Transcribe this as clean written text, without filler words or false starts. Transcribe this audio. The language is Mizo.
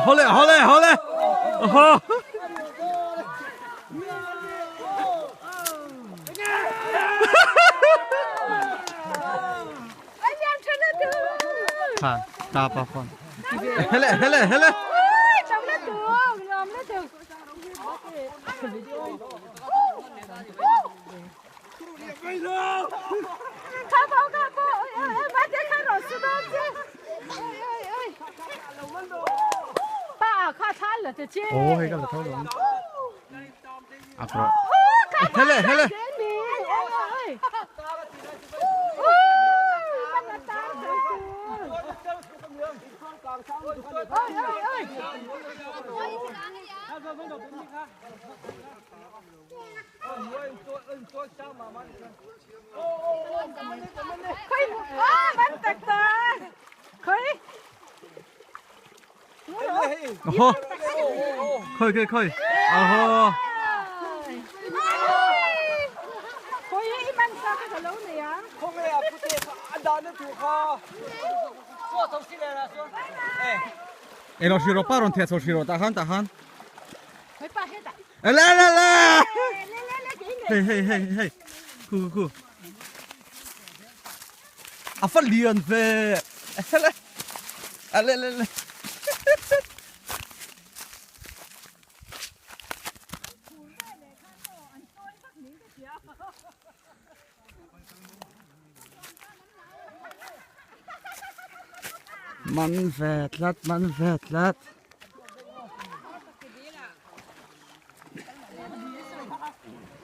好嘞，好嘞，好嘞，哦。Ha, ta pa phone. Hele, hele, hele. Ồ, hay cái là thôi rồi. À, rồi. Hele, hele. Ồ, khơi khơi khơi. Ồ. Ê, nó xì rô pa rôn thiệt xì rô ta han ta han. Ê, lẹ lẹ lẹ. Hey hey hey hey. Khu khu. A phát liền về. Ê, lẹ. À, lẹ lẹ lẹ. Man ve tlat, man ve tlat.